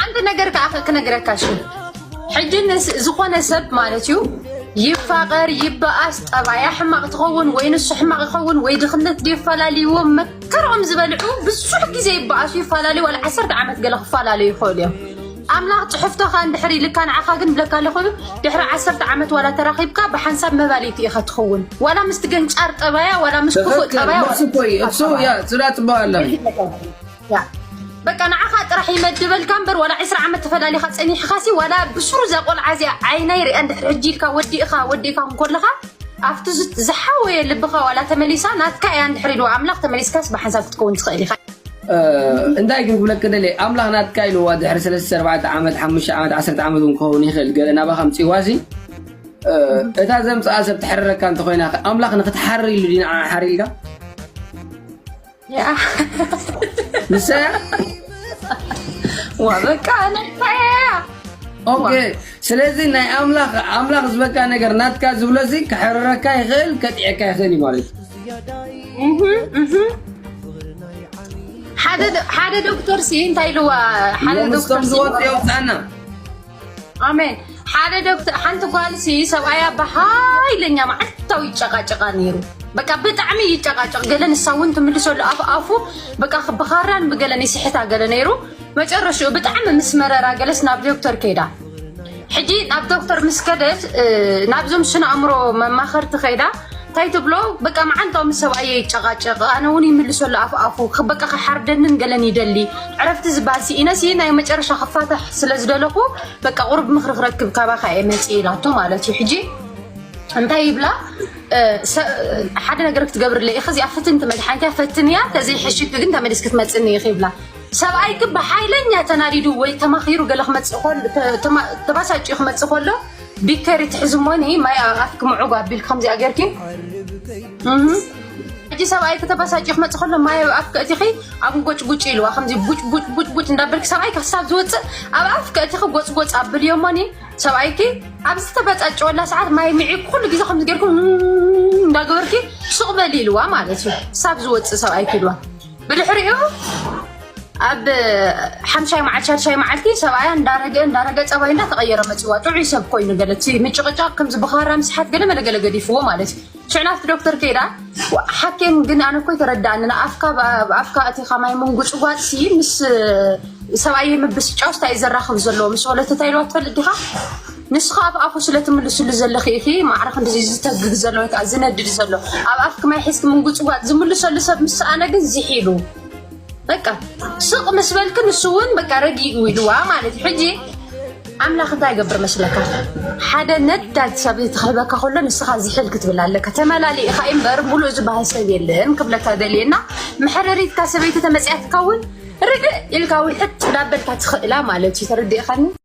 ሓንቲ ነገር ከዓ ክነግረካ እሺ። ሕጂ ንስ-፣ ዝኾነ ሰብ ማለት እዩ ይፋቐር ይበኣስ፣ ጠባያ ሕማቕ ትኸውን ወይ ንሱ ሕማቕ ይኸውን ወይ ድኽነት ይፈላልይዎም፣ መከርኦም ዝበልዑ ብዙሕ ግዜ ይበኣሱ ይፈላለዩ፣ ዋላ ዓሰርተ ዓመት ገለ ክፈላለዩ ይኽእሉ እዮም። ኣምላኽ ጽሑፍቶኻ እንድሕር ኢልካ ንዓኻ ግን ብለካ ኣለኹ፣ ድሕሪ ዓሰርተ ዓመት ዋላ ተራኺብካ ብሓንሳብ መባልይቲ ኢኻ ትኸውን። ዋላ ምስቲ ገንጫር ጠባያ ዋላ ምስ ክፉእ ትኽክል። ጠባያ ዋላ ንሱ እኮ እዩ። እሱ ያ፣ እሱ ዳ ጽቡቕ ኣላ። ያ። በቃ ንዓኻ ጥራሕ ይመድበልካ እምበር ዋላ ዕስራ ዓመት ተፈላሊኻ ጸኒሕኻሲ ዋላ ብሱሩ እዛ ቆልዓ እዚኣ ዓይና ይሪኣ እንድሕር ሕጂ ኢልካ ወዲእኻ ወዲእካ እንኮለኻ ኣብቲ ዝ-፣ ዝሓወየ ልብኻ ዋላ ተመሊሳ ናትካ እያ እንድሕር ኢልዋ ኣምላኽ ተመሊስካስ ብሓንሳብ ክትከውን ትኽእል ኢኻ። እ፣ እንታይ ግን ክብለክ ደልየ፣ ኣምላኽ ናትካ ኢልዋ ድሕሪ ሰለስተ ኣርባዕተ ዓመት፣ ሓሙሽተ ዓመት፣ ዓሰርተ ዓመት እውን ክኸውን ይኽእል፣ ገለ ናባኻ ኣምጺእዋሲ፣ እ፣ እታ ዘምጽኣ ሰብ ትሕርረካ እንተኾይና፣ ኣምላኽ ንኽትሓሪ ኢሉ ድዩ ንዓ ሓሪልካ? ያ። ንሳ እያ? ዋ፣ በቃ፣ ንሳ እያ። ኦኬ፣ ስለዚ ናይ ኣምላኽ፣ ኣምላኽ ዝበካ ነገር ናትካ ዝብሎ እዚ ክሕርረካ ይኽእል፣ ከጥዕካ ይኽእል እዩ ማለት እዩ። እህ፣ እህ። ሓደ ዶ-፣ ሓደ ዶክተር ሲ እንታይ ኢልዋ? ሓደ ሎምስ ዶክተር ቶም ሲ ዝወፁ የውፃና። ኣሜን። ሓደ ዶክተር፣ ሓንቲ ጓል ሲ ሰብኣያ ብሃይለኛ መዓልታዊ ይጨቃጨቃ ነይሩ። በቃ ብጣዕሚ ይጨቃጨቅ። ገለ ንሳ እውን ትምልሰሉ ኣፍ ኣፉ፣ በቃ ብኻራን ብገለን ይስሕታ ገለ ነይሩ። መጨረሽኡ ብጣዕሚ ምስ መረራ ገለስ ናብ ዶክተር ከይዳ። ሕጂ ናብ ዶክተር ምስ ከደት፣ እ፣ ናብዞም ስነ ኣእምሮ መማኸርቲ ከይዳ፣ እንታይ ትብሎ? በቃ መዓልታዊ ምስ ሰብኣየ ይጨቃጨቅ፣ ኣነ እውን ይምልሰሉ ኣፍ ኣፉ፣ ክ-፣ በቃ ክሓርደንን ገለን ይደሊ። ዕረፍቲ ዝበሃል ሲ ኢነሲ ናይ መጨረሻ ክፋታሕ ስለ ዝደለኹ፣ በቃ ቁሩብ ምኽሪ ክረክብ ካባኻ እየ መጽእ ኢላቶ ማለት እዩ። ሕጂ እንታይ ይብላ? እ፣ ሰ-፣ ሓደ ነገር ክትገብርለይ ኢኺ፣ እዚኣ ፍትንቲ መድሓኒት እያ፣ ፈትንያ፣ ተዘይሕሽኪ ግን ተመሊስኪ ክትመጽእኒ ኢኺ ይብላ። ሰብኣይኪ ብሓይለኛ ተናዲዱ ወይ ተማኺሩ ገለ ክመጽእ ከሎ፣ ተ-፣ ተማ-፣ ተባሳጭዩ ክመጽእ ከሎ፣ ቢከሪ ትሕዚ እሞኒ ማይ ኣብ ኣፍኪ ምዑግ ኣቢልኪ ከምዚኣ ጌርኪ። እህ። ሕጂ ሰብኣይኪ ተባሳጭዩ ክመጽእ ከሎ ማይ ኣብ ኣፍኪ እቲኺ ኣብ ጎጭ ጉጭ ኢልዋ ከምዚ ቡጭ ቡጭ ቡጭ ቡጭ እንዳበልኪ ሰብኣይኪ ክሳብ ዝወጽእ ኣብ ኣፍኪ እቲኺ ጎጽ ጎጽ ኣብልዮ እሞኒ ሰብኣይኪ ኣብ ዝተበጫጨወላ ሰዓት ማይ ምዒ ኩሉ ግዜ ከምዚ ጌርኩም እንዳገበርኪ ሱቕ በሊ ኢልዋ ማለት እዩ። ክሳብ ዝወጽእ ሰብኣይኪ ኢልዋ። ብድሕሪኡ ኣብ ሓምሻይ መዓልቲ፣ ሻድሻይ መዓልቲ ሰብኣያ እንዳረገ፣ እንዳረገ ጸባይ እንዳተቐየረ መጺዋ። ጥዑይ ሰብ ኮይኑ ገለ እቲ ምጭቕጫቕ ከምዚ ብኻራ ምስሓት ገለ መለ ገለ ገዲፍዎ ማለት እዩ። ሽዑ ናብቲ ዶክተር ከይዳ፣ "ሓኪም ግን ኣነ እኮ ኣይተረድኣንን። ኣፍካ፣ ኣፍካ ኣቲኻ ማይ ምንጉጽጓጽ ሲ ምስ ሰብኣየ ምብስጫውስ እንታይ እዩ ዘራኽብ ዘለዎ?" ምስ በለት፣ "እንታይ ኢልዋ ትፈልጥ ዲኻ? ንስኻ ኣብ ኣፉ ስለ ትምልስሉ ዘለኺ ኢኺ ማዕረ ክንድዚ ዝተግግ ዘሎ ወይ ከዓ ዝነድድ ዘሎ። ኣብ ኣፍኪ ማይ ሒዝኪ ምንጉጽጓጽ ዝምልሰሉ ሰብ ምስ ሰኣነ ግን ዝሕ ኢሉ። በቃ ስቕ ምስ በልኪ ንሱ እውን በቃ ረጊኡ ኢልዋ ማለት እዩ። ሕጂ ኣምላኽ እንታይ ይገብር መስለካ? ሓደ ነዳድ ሰብ ክህበካ ከሎ ንስኻ ዝሕ ኢልኪ ትብል ኣለካ። ተመላሊእኻ እምበር ሙሉእ ዝበሃል ሰብ የለን ክብለካ ደልየ እና መሕረሪትካ ሰበይቲ ተመፅያ ትኸውን ርግእ ኢልካ ውሕጥ ዳበልካ ትኽእላ ማለት እዩ። ተረዲእኻኒ?